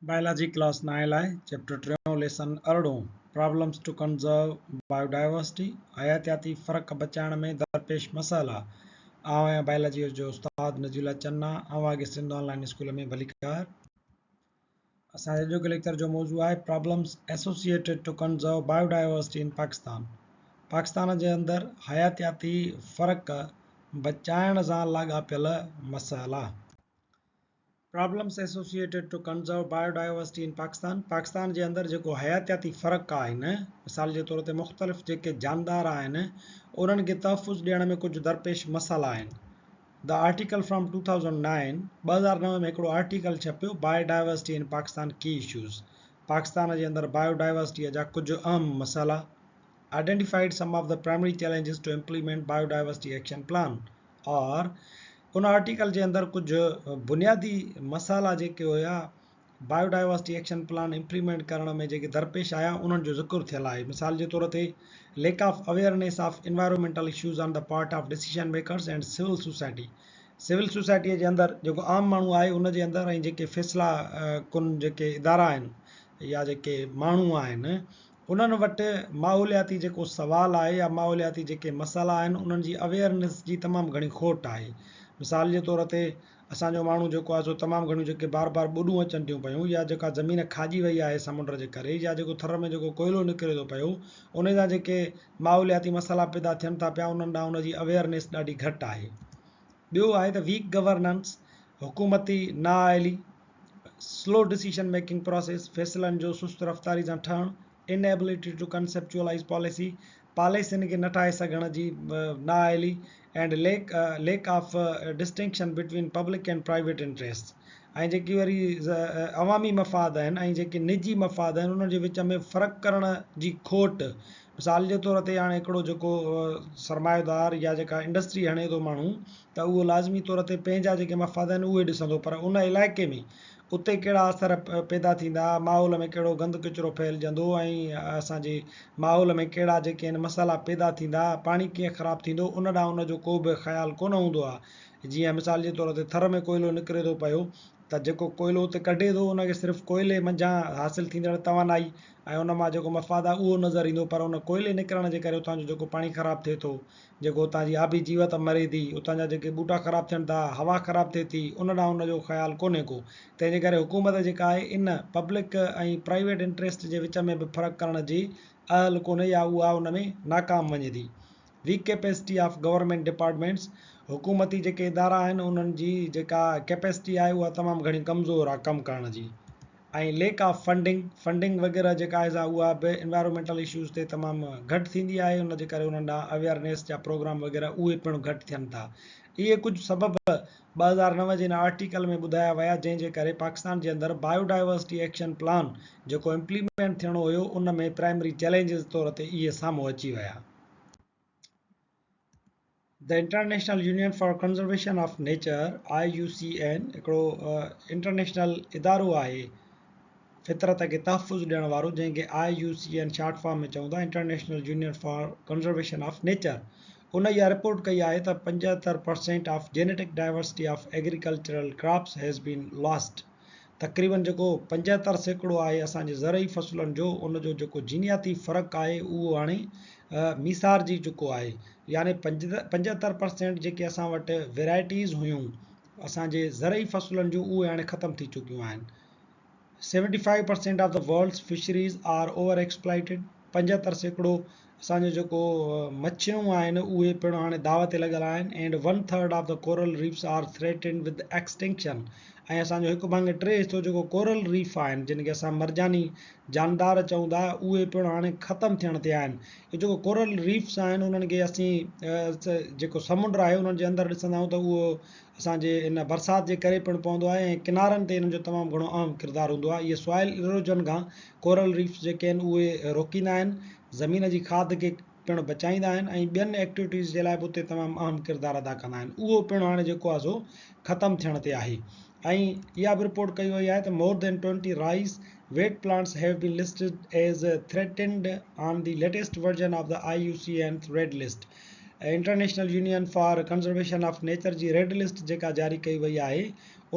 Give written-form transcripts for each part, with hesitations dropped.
Biology class نائين لاء chapter ٽيون lesson ارڙهون Problems to Conserve Biodiversity حياتياتي فرق بچائڻ ۾ درپيش مسئلا آئون آهيان بائلاجيء جو استاد نجي الله چنا اوهان کي سنڌ آن لائين اسڪول ۾ ڀليڪار. اسان جي اڄوڪي ليڪچر جو موضوع آهي Problems Associated to Conserve Biodiversity in Pakistan Pakistan جي اندر حياتياتي فرق بچائڻ سان لاڳاپيل مسئلا. Problems associated to conserve biodiversity in Pakistan, Pakistan جي اندر جيڪو حياتياتي فرق آهن، مثال جي طور تي مختلف جيڪي جاندار آهن انهن کي تحفظ ڏيڻ ۾ ڪجهه درپيش مسئلا آهن. The article from 2009، 2009 ۾ هڪڙو آرٽيڪل ڇپيو Biodiversity in Pakistan Key Issues، Pakistan جي اندر بايوڊائيورسٽيء جا ڪجهه اهم مسئلا، Identified some of the primary challenges to implement biodiversity action plan. اور ان آرٽيڪل جي اندر ڪجهه بنيادي مسئلا جيڪي هيا بايوڊائيورسٽي ايڪشن پلان امپليمينٽ ڪرڻ ۾ جيڪي درپيش آيا انهن جو ذڪر ٿيل آهي مثال جي طور تي lack of awareness of environmental issues on the part of decision makers and civil society civil سوسائٽيء جي اندر جيڪو عام ماڻهو آهي ان جي اندر ۽ جيڪي فيصلا ڪن جيڪي ادارا آهن يا جيڪي ماڻهو آهن انهن وٽ ماحولياتي جيڪو سوال آهي يا ماحولياتي جيڪي مسئلا آهن انهن جي اويئرنيس جي تمام گهڻي کوٽ آهي. مثال جي طور تي اسان جو ماڻهو جيڪو آهي سو تمام گهڻيون جيڪي بار بار ٻوڏون اچن ٿيون پيون يا جيڪا زمين کاڄي وئي آهي سمنڊ جي ڪري يا جيڪو ٿر ۾ جيڪو ڪوئلو نڪري ٿو پيو انهي سان جيڪي ماحولياتي مسئلا پيدا ٿين ٿا پيا انهن ڏانهن ان جي اويئرنيس ڏاڍي گهٽ آهي. ٻيو آهي ته ويڪ گورننس، حڪومتي نااهلي، سلو ڊسيشن ميڪنگ پراسيس، فيصلن جو سست رفتاري سان ٺهڻ، Inability to Conceptualize Policy، پاليسين کي نه ٺاهي سگهڻ جي نااهلي، and lack of distinction between public and private interests ۽ جيڪي وري عوامي مفاد آهن ۽ جيڪي نجي مفاد آهن انهن جي وچ ۾ فرق ڪرڻ جي کوٽ. مثال جي طور تي هاڻي هڪڙو جيڪو سرمائيدار يا جيڪا انڊسٽري هڻي ٿو ماڻهو ته اهو لازمي طور تي پنهنجا جيڪي مفاد آهن اهي ڏسندو پر ان علائقي ۾ اتي ڪهڙا اثر پيدا ٿيندا، ماحول ۾ ڪهڙو گند ڪچرو ڦهلجندو ۽ اسان جي ماحول ۾ ڪهڙا جيڪي آهن مسئلا پيدا ٿيندا، پاڻي ڪيئن خراب ٿيندو ان ڏانهن ان جو ڪو به خيال ڪونه هوندو آهي. جيئن مثال جي طور تي ٿر ۾ ڪوئلو نڪري ٿو پيو ته جيڪو ڪوئلو اتي ڪڍي ٿو ان کي صرف ڪوئلي منجهان حاصل ٿيندڙ توانائي ۽ ان مان جيڪو مفاد آهي اهو نظر ايندو پر ان ڪوئلي نڪرڻ جي ڪري اتان جو جيڪو پاڻي خراب ٿئي ٿو جيڪو اتان جي آبي جيوت مري ٿي، اتان جا جيڪي ٻوٽا خراب ٿين ٿا، هوا خراب ٿئي ٿي، ان ڏانهن ان جو خيال ڪونهي ڪو. تنهن جي ڪري حڪومت جيڪا آهي ان پبلڪ ۽ پرائيويٽ انٽريسٽ جي وچ ۾ به فرق ڪرڻ جي اهل ڪونهي يا اها ان ۾ ناڪام وڃي ٿي. Weak capacity of government departments, حڪومتي جيڪي ادارا آهن انهن جي جيڪا ڪيپيسٽي آهي اها تمام گهڻي ڪمزور آهي ڪم ڪرڻ جي. ۽ ليڪ آف فنڊنگ، فنڊنگ وغيره جيڪا آهي سا اها به انوائرومينٽل اشوز تي تمام گهٽ ٿيندي آهي ان جي ڪري انهن ڏانهن اويئرنيس جا پروگرام وغيره اهي پڻ گهٽ ٿين ٿا. اهي ڪجهه سبب 2009 جي ان آرٽيڪل ۾ ٻڌايا ويا جنهن جي ڪري پاڪستان جي اندر بايو ڊائيورسٽي ايڪشن پلان جيڪو امپليمينٽ ٿيڻو هيو ان ۾ پرائمري چئلينجز طور تي اهي سامهون اچي ويا. The International Union for Conservation of Nature, IUCN، هڪڙو انٽرنيشنل ادارو آهي فطرت کي تحفظ ڏيڻ وارو جنهن کي IUCN short form ۾ چئون ٿا International Union for Conservation of Nature ان اها رپورٽ ڪئي آهي ته 75 percent of genetic diversity of agricultural crops has been lost تقريبن جيڪو 75% آهي اسان جي زرعي فصلن جو ان جو جيڪو جينياتي فرق آهي اهو هاڻي ميسارجي چڪو آهي يعني 75 پرسينٽ جيڪي اسان وٽ ويرائٽيز هيون اسان جي زرعي فصلن جون اهي هاڻي ختم ٿي چڪيون آهن. 75 percent of the world's fisheries are over exploited 75% اسان جو جيڪو مڇيون آهن اهي پڻ هاڻي داء تي لڳل آهن and one third of the coral reefs are threatened with extinction ۽ اسان جو هڪ ڀاڱي ٽي حصو جيڪو ڪورل ريف آهن جن کي اسان مرجاني جاندار چئون ٿا اهي پڻ هاڻي ختم ٿيڻ تي آهن اهي جيڪو ڪورل ريفس آهن انهن کي اسين جيڪو سمنڊ آهي انهن جي اندر ڏسندا آهيون ته اهو اسان جي ان برسات جي ڪري پڻ پوندو آهي ۽ ڪنارن تي انهن جو تمام گهڻو اهم ڪردار هوندو آهي اهي سوائل ايروجن کان ڪورل ريفس جيڪي آهن اهي روڪيندا آهن زمين جي کاڌ کي پڻ بچائيندا آهن ۽ ٻين ايڪٽيوٽيز جي لاء به اتي تمام اهم ڪردار ادا ڪندا آهن اهو پڻ هاڻي جيڪو آهي سو ختم ٿيڻ تي آهي ۽ اها به رپورٽ ڪئي وئي آهي ته more than 20 rice wheat plants have been listed as threatened on the latest version of the I U C N red list International Union for Conservation of Nature جي ريڊ لسٽ جيڪا جاري ڪئي وئي آهي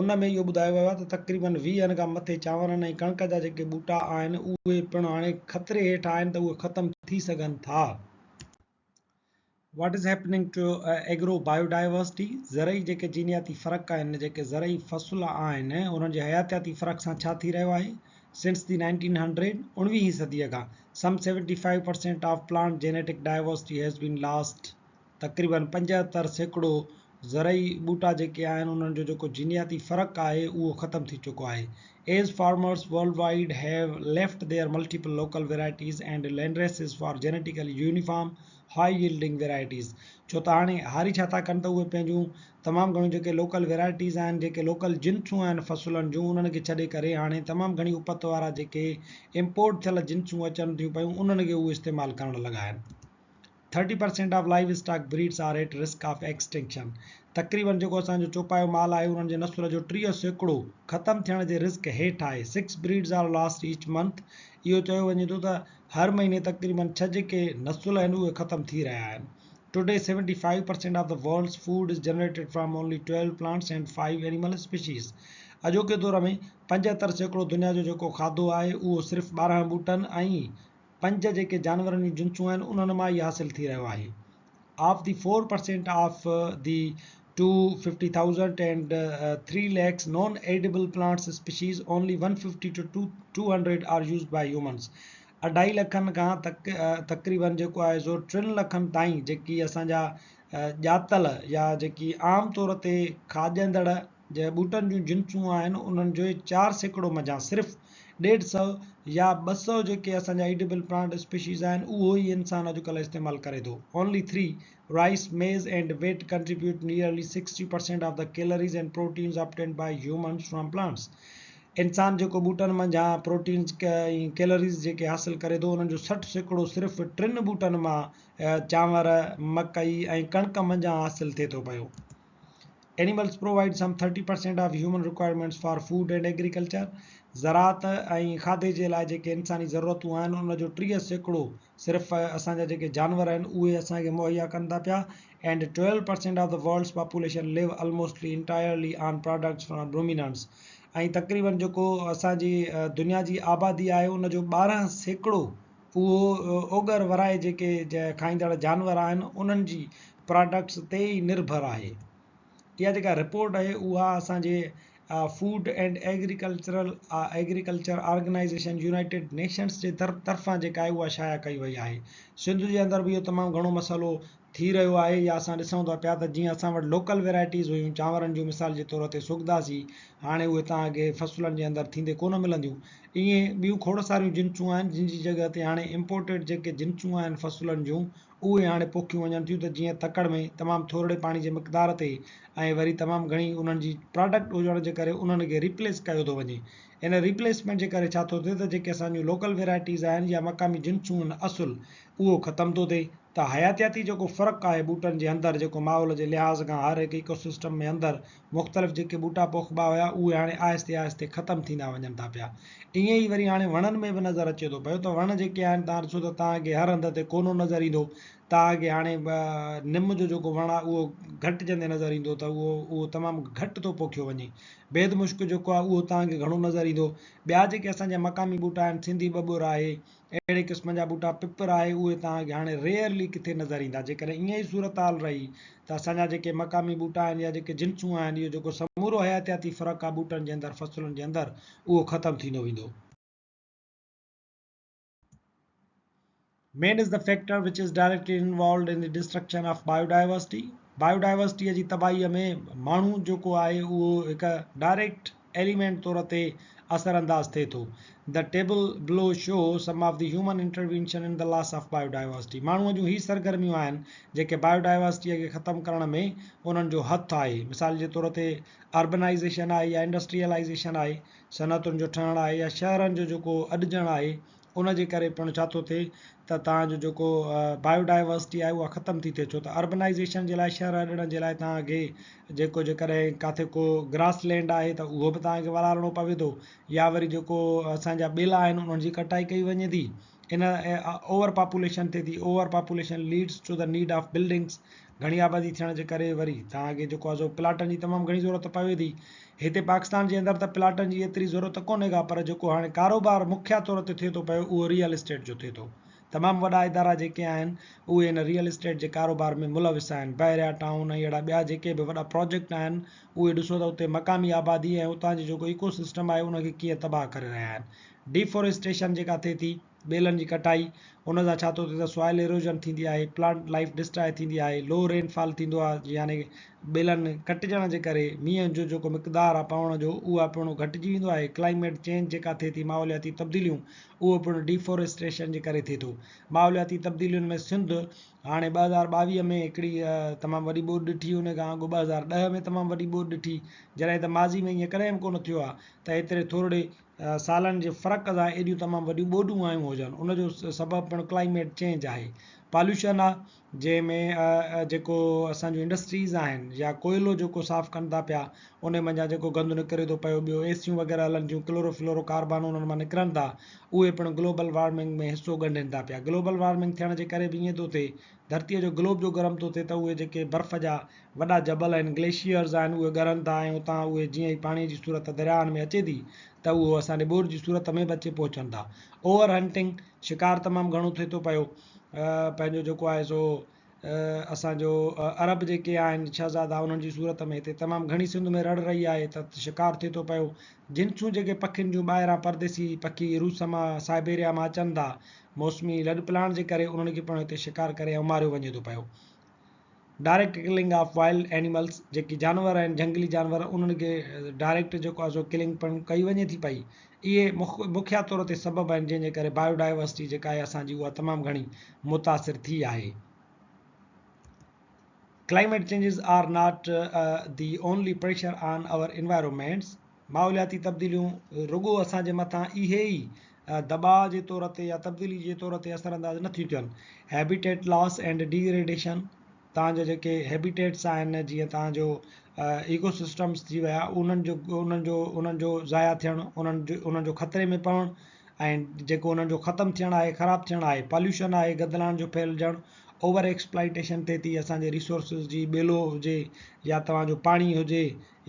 ان ۾ اهو ٻڌايو ويو آهي ته تقريبن ويهن کان مٿي چانورن ۽ ڪڻڪ جا جيڪي ٻوٽا آهن اهي پڻ هاڻي خطري هيٺ آهن ته اهي ختم ٿي سگهن ٿا. What is happening to agro biodiversity زرعي جيڪي جينياتي فرق آهن جيڪي زرعي فصل آهن انهن جي حياتياتي فرق سان ڇا ٿي رهيو آهي Since the 1900 اڻويهين صديء کان some 75% of plant genetic diversity has been lost تقريبن 75% زرعي ٻوٽا جيڪي آهن انهن جو جيڪو جينياتي فرق آهي اهو ختم ٿي چڪو آهي As farmers worldwide have left their multiple local varieties and landraces for genetically uniform high yielding varieties ڇو ته هاڻي هاري ڇا ٿا ڪن ته اهي پنهنجون تمام گهڻيون جيڪي لوڪل ويرائٽيز آهن جيڪي لوڪل جنسون آهن فصلن جون انهن کي ڇڏي ڪري هاڻي تمام گهڻي اپت وارا جيڪي امپورٽ ٿيل جنسون اچن ٿيون پيون انهن کي اهي استعمال ڪرڻ لڳا آهن. 30% of livestock breeds are at risk of extinction تقريبن جيڪو اسان جو چوپايو مال آهي انهن جي نسل جو 30% ختم ٿيڻ جي رسڪ هيٺ آهي Six breeds are lost each month اهو چيو وڃي ٿو ته هر مهيني تقريبن ڇهه جيڪي نسل آهن اهي ختم ٿي رهيا آهن Today 75% of the world's food is generated from only 12 plants and 5 animal species اڄوڪي دور ۾ 75% دنيا جو جيڪو کاڌو آهي اهو صرف 12 ٻوٽن ۽ پنج جيڪي جانورن جون جنسون آهن انهن مان ئي حاصل ٿي رهيو آهي. Of the four percent of the two fifty thousand and three lakhs non edible plants species only one fifty to two hundred are used by humans اڍائي لکن کان تقريبن جيڪو آهي سو ٽن لکن تائين جيڪي اسان جا ڄاتل يا جيڪي عام طور تي کاڄندڙ جي ٻوٽن جون جنسون آهن انهن جو 4% منجهان صرف ڏيڍ سئو يا 200 جيڪي اسان جا ايڊيبل پلانٽ اسپيشيز آهن اهو ئي انسان اڄڪلهه استعمال ڪري ٿو Only three, rice, maize and wheat contribute nearly 60% of the calories and proteins obtained by humans from plants انسان جيڪو ٻوٽن منجهان پروٽينز ۽ ڪيلريز جيڪي حاصل ڪري ٿو انهن جو 60% صرف ٽن ٻوٽن مان چانور، مڪئي ۽ ڪڻڪ منجهان حاصل ٿئي ٿو پيو. Animals provide some 30% of human requirements for food and agriculture زراعت ۽ کاڌي جي لاء جيڪي انساني ضرورتون آهن ان جو 30% صرف اسان جا جيڪي جانور آهن اهي اسان کي مهيا ڪن ٿا پيا and 12% of the world's population live almostly entirely on products from ruminants ۽ تقريبن جيڪو اسان جي دنيا جي آبادي آهي ان جو 12% اهو اوڳر ورائي جيڪي کائيندڙ جانور آهن انهن جي پراڊڪٽس تي ئي نرڀر آهي. اها جيڪا رپورٽ آهي اها اسان جي food and agricultural agriculture organisation united nations جي طرفان جيڪا آهي اها شايع ڪئي وئي آهي. سنڌ جي اندر به اهو تمام گهڻو مسئلو ٿي رهيو آهي يا اسان ڏسون ٿا پيا ته جيئن اسان وٽ لوڪل ويرائٽيز هيون چانورن جون مثال جي طور تي سوڳداسي هاڻي اهي توهان کي فصلن جي اندر ٿيندي ڪونه ملنديون ائين ٻيون کوڙ ساريون جنسون آهن جن جي جڳهه تي هاڻي امپورٽيڊ جيڪي جنسون آهن فصلن جون اهي هاڻي پوکيون وڃن ٿيون ته جيئن تڪڙ ۾ تمام ٿورڙي پاڻي جي مقدار تي ۽ وري تمام گهڻي انهن جي پراڊڪٽ هجڻ جي ڪري انهن کي ريپليس ڪيو ٿو وڃي ان ريپليسمينٽ جي ڪري ڇا ٿو ٿئي ته جيڪي اسان جون لوڪل ويرائٽيز آهن يا مقامي جنسون آهن اصل اهو ختم ٿو ٿئي ته حياتياتي جيڪو فرق آهي ٻوٽن جي اندر جيڪو ماحول جي لحاظ کان هر هڪ ايڪو سسٽم ۾ اندر مختلف جيڪي ٻوٽا پوکبا هيا اهي هاڻي آهستي آهستي ختم ٿيندا وڃن ٿا پيا ائين ئي وري هاڻي وڻن ۾ به نظر اچي ٿو پيو ته وڻ جيڪي آهن توهان ڏسو ته توهان کي هر هنڌ تي ڪونو نظر ايندو توهان کي هاڻي نم جو جيڪو وڻ آهي اهو گهٽجندي نظر ايندو ته اهو اهو تمام گهٽ ٿو پوکيو وڃي بيد مشڪ جيڪو آهي اهو توهان کي گهڻو نظر ايندو ٻيا جيڪي اسان جا مقامي ٻوٽا آهن سنڌي ٻٻر آهي اهڙي قسم جا ٻوٽا پپر آهي اهي توهان کي هاڻي ريئرلي ڪٿي نظر ايندا جيڪڏهن ائين ئي صورتحال رهي ته اسان جا جيڪي مقامي ٻوٽا آهن يا جيڪي جنسون آهن اهو جيڪو سمورو حياتياتي فرق آهي ٻوٽن جي اندر فصلن جي اندر اهو ختم ٿيندو ويندو. Man is the factor which is directly involved in the destruction of biodiversity. Biodiversity جي تباهي ۾ ماڻهو جيڪو آهي اهو هڪ ڊائريڪٽ ايليمينٽ طور تي اثر انداز ٿئي ٿو. The table below show some of the human intervention in the loss of biodiversity. ماڻهوء جون هي سرگرميون آهن جيڪي بايوڊائيورسٽيء کي ختم ڪرڻ ۾ انهن جو هٿ آهي. مثال جي طور تي اربنائيزيشن آهي يا انڊسٽريلائيزيشن آهي، صنعتن جو ٺهڻ آهي يا شهرن جو جيڪو اڏجڻ آهي ان جي ڪري پڻ ڇا ٿو ٿئي ته توهان جو جيڪو بايو ڊائيورسٽي آهي اها ختم ٿي ٿئي ڇو ته اربنائيزيشن جي لاء شهر اڏڻ جي لاء توهان کي جيڪو جيڪڏهن ڪاٿي ڪو گراس لينڊ آهي ته اهو به توهان کي والارڻو پوي ٿو يا وري جيڪو اسان جا ٻيلا آهن انهن جي ڪٽائي ڪئي وڃي ٿي ان اوور پاپوليشن ٿئي ٿي، over population leads to the need of buildings, گهڻي آبادي ٿيڻ جي ڪري وري توهان کي جيڪو آهي سو پلاٽن جي تمام گهڻي ضرورت پوي ٿي. هتي پاڪستان جي اندر ته پلاٽن جي ايتري ضرورت ڪونهي ڪا پر جيڪو هاڻي ڪاروبار مکيه طور تي ٿئي ٿو پيو اهو ريئل اسٽيٽ جو ٿئي ٿو. تمام وڏا ادارا جيڪي آهن اهي ان ريئل اسٽيٽ جي ڪاروبار ۾ ملوث آهن. بحريا ٽائون ۽ اهڙا ٻيا جيڪي به وڏا پراجيڪٽ آهن اهي ڏسو ته اتي مقامي آبادي ۽ اتان جي جيڪو ايڪو سسٽم آهي ان کي ڪيئن تباهه ڪري رهيا آهن. ڊيفوريسٽيشن جيڪا ٿئي ٿي، ٻيلن جي ڪٽائي، ان سان ڇا ٿو ٿئي ته سوائل ايروزن ٿيندي آهي، پلانٽ لائيف ڊسٽرائي ٿيندي آهي، لو رين فال ٿيندو آهي يعني ٻيلن ڪٽجڻ جي ڪري مينهن جو جيڪو مقدار آهي پوڻ جو اها پڻ گهٽجي ويندو آهي، ڪلائميٽ چينج جيڪا ٿئي ٿي ماحولياتي تبديليون اهو پڻ ڊيفوريسٽيشن جي ڪري ٿئي ٿو. ماحولياتي تبديلين ۾ سنڌ هاڻي 2022 ۾ هڪڙي تمام وڏي ٻوڏ ڏٺي ان کان اڳ 2010 ۾ تمام وڏي ٻوڏ ڏٺي جڏهن ته ماضي ۾ ائين ڪڏهن به ڪونه ٿيو آهي ته ايتري ٿورڙي سالن جي فرق سان ايڏيون تمام وڏيون ٻوڏون آيون هجن ان جو سبب پڻ ڪلائميٽ چينج آهي پاليوشن آ جنهن ۾ جيڪو اسان جون انڊسٽريز آهن يا ڪوئلو جيڪو صاف ڪن ٿا پيا ان منجهان جيڪو گند نڪري ٿو پيو ٻيو اي سيون وغيره هلن ٿيون ڪلورو فلورو ڪاربان انهن مان نڪرن ٿا اهي پڻ گلوبل وارمنگ ۾ حصو ڳنڍين ٿا پيا گلوبل وارمنگ ٿيڻ جي ڪري به ائين ٿو ٿئي ڌرتيء جو گلوب جو گرم ٿو ٿئي ته اهي جيڪي برف جا وڏا جبل آهن، Glaciers آهن، اهي ڳرن ٿا ۽ اتان اهي جيئن ئي پاڻيء جي صورت درياهن ۾ اچي ٿي ته اهو اسان ڏي ٻوڏ جي صورت ۾ به اچي پهچن ٿا. Over Hunting، شڪار تمام گهڻو ٿئي ٿو پيو. پنهنجو جيڪو آهي سو اسان جو عرب جيڪي آهن شهزادا انهن جي صورت ۾ هتي تمام گهڻي سنڌ ۾ رڙ رهي آهي ته شڪار ٿئي ٿو پيو. جنسون جيڪي پکين جون ٻاهران پرديسي پکي روس مان سائبيريا مان اچن ٿا موسمي لڏپلاڻ جي ڪري انهن کي پڻ هتي شڪار ڪري ۽ ماريو وڃي ٿو پيو. Direct killing of wild animals جيڪي جانور آهن جهنگلي جانور انهن کي ڊائريڪٽ جيڪو آهي سو ڪلنگ پڻ ڪئي وڃي ٿي پئي. اهي مکيه طور تي سبب آهن جنهن جي ڪري بايو ڊائيورسٽي جيڪا آهي اسان جي اها تمام گهڻي متاثر ٿي آهي. Climate changes are not the only pressure on our environments ماحولياتي تبديليون رڳو اسان جي مٿان اهي ئي دٻاء جي طور تي يا تبديلي جي طور تي اثر انداز نه ٿيون ٿين. هيبيٽيٽ لاس اينڊ ڊيگريڊيشن تان جا جيڪي هيبيٽيٽس آهن جيئن تان جو ايڪو سسٽمس ٿي ويا انهن جو انهن جو انهن جو ضايع ٿيڻ انهن جو انهن جو خطري ۾ پوڻ ۽ جيڪو انهن جو ختم ٿيڻ آهي خراب ٿيڻ آهي پاليوشن آهي گدلاڻ جو ڦهلجڻ اوور ايڪسپلائيٽيشن ٿئي ٿي اسان جي ريسورسز جي ٻيلو هجي يا توهان جو پاڻي هجي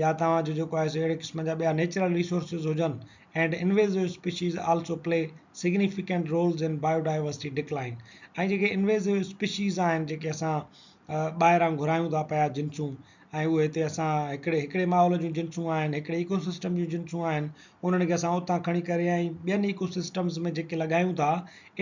يا توهان جو جيڪو آهي سو اهڙي قسم جا ٻيا نيچرل ريسورسز هجن and invasive species also play significant roles in biodiversity decline ۽ جيڪي انويزو اسپيشيز آهن جيڪي اسان ٻاهران گهرايون ٿا پيا جنسون ۽ اهي هتي اسان هڪڙي هڪڙي ماحول جون جنسون آهن هڪڙي ايڪو سسٽم جون جنسون آهن انهن کي اسان اتان کڻي ڪري ۽ ٻين ايڪو سسٽمز ۾ جيڪي لڳايون ٿا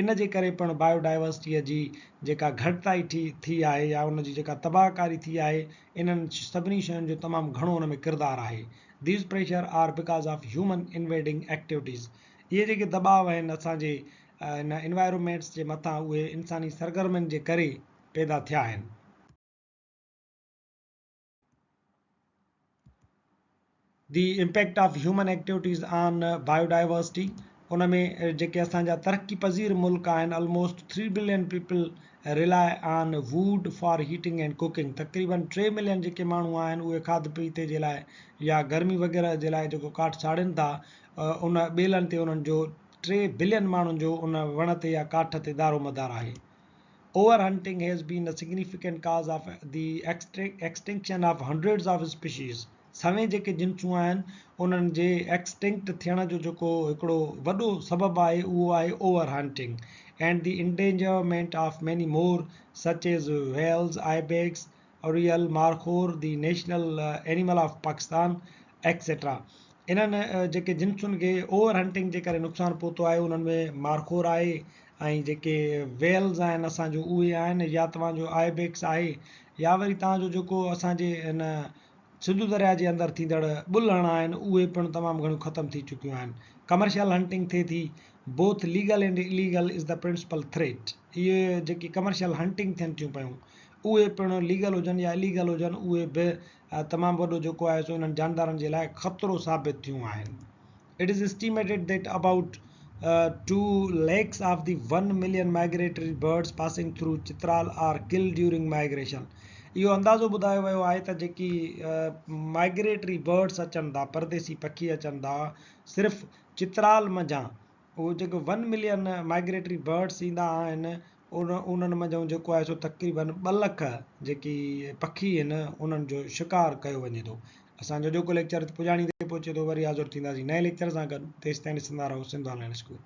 ان جي ڪري پڻ بايوڊائيورسٽيء جي جيڪا گهٽتائي ٿي ٿي آهي يا ان جي جيڪا تباهه ڪاري ٿي آهي انهن سڀني شين جو تمام گهڻو ان ۾ ڪردار آهي. These pressure are because of human invading activities اهي جيڪي دٻاء آهن اسان جي ان انوائرومينٽس جي مٿان اهي انساني سرگرمين جي ڪري پيدا ٿيا آهن. The impact of human activities on biodiversity ان ۾ جيڪي اسان جا ترقي پذير ملڪ آهن almost three billion people rely on wood for heating and cooking تقريبن ٽي ملين جيڪي ماڻهو آهن اهي کاڌ پيتي جي لاء يا گرمي وغيره جي لاء جيڪو ڪاٺ ساڙين ٿا ان ٻيلن تي انهن جو ٽي بلين ماڻهن جو ان وڻ تي يا ڪاٺ تي دارو مدار آهي. Over hunting has been a significant cause of the extinction of hundreds of species سوين جيڪي جنسون آهن انهن جي ايڪسٽنڪٽ ٿيڻ جو جيڪو هڪڙو وڏو سبب آهي اهو آهي over hunting and the endangerment of many more such as whales, ibex, urial, markhor, the national animal of Pakistan, etcetera انهن جيڪي جنسن کي اوور هنٽنگ جي ڪري نقصان پهتو آهي انهن ۾ مارخور آهي ۽ جيڪي ويلز آهن اسان جون اهي آهن يا توهان جو آئبيڪس آهي يا وري توهان جو جيڪو اسان جي هن سنڌو درياء جي اندر ٿيندڙ ٻلهڻ آهن اهي پڻ تمام گهڻيون ختم ٿي چڪيون آهن ڪمرشل هنٽنگ ٿئي ٿي both legal and illegal is the principal threat اهي جيڪي ڪمرشل هنٽنگ ٿين ٿيون پيون اهي پڻ ليگل هجن يا اليگل هجن اهي به تمام وڏو جيڪو آهي سو انهن جاندارن جي لاء خطرو ثابت ٿيون آهن It is estimated that about 2 lakhs of the 1 million migratory birds passing through Chitral are killed during migration. اهو اندازو ٻڌايو ويو آهي ته جيڪي مائگريٽري برڊس اچن ٿا، پرديسي پکي اچن ٿا، صرف چترال منجهان اهو جيڪو ون ملين مائگريٽري برڊس ايندا آهن ان انهن منجهئون جيڪو آهي سو تقريبن ٻه لک جيڪي پکي آهن انهن جو شڪار ڪيو وڃي ٿو. اسان جو اڄوڪو ليڪچر پڄاڻي تي پهچي ٿو وري حاضر ٿينداسين نئين ليڪچر سان گڏ تيستائين ڏسندا رهو سنڌ آن لائين اسڪول.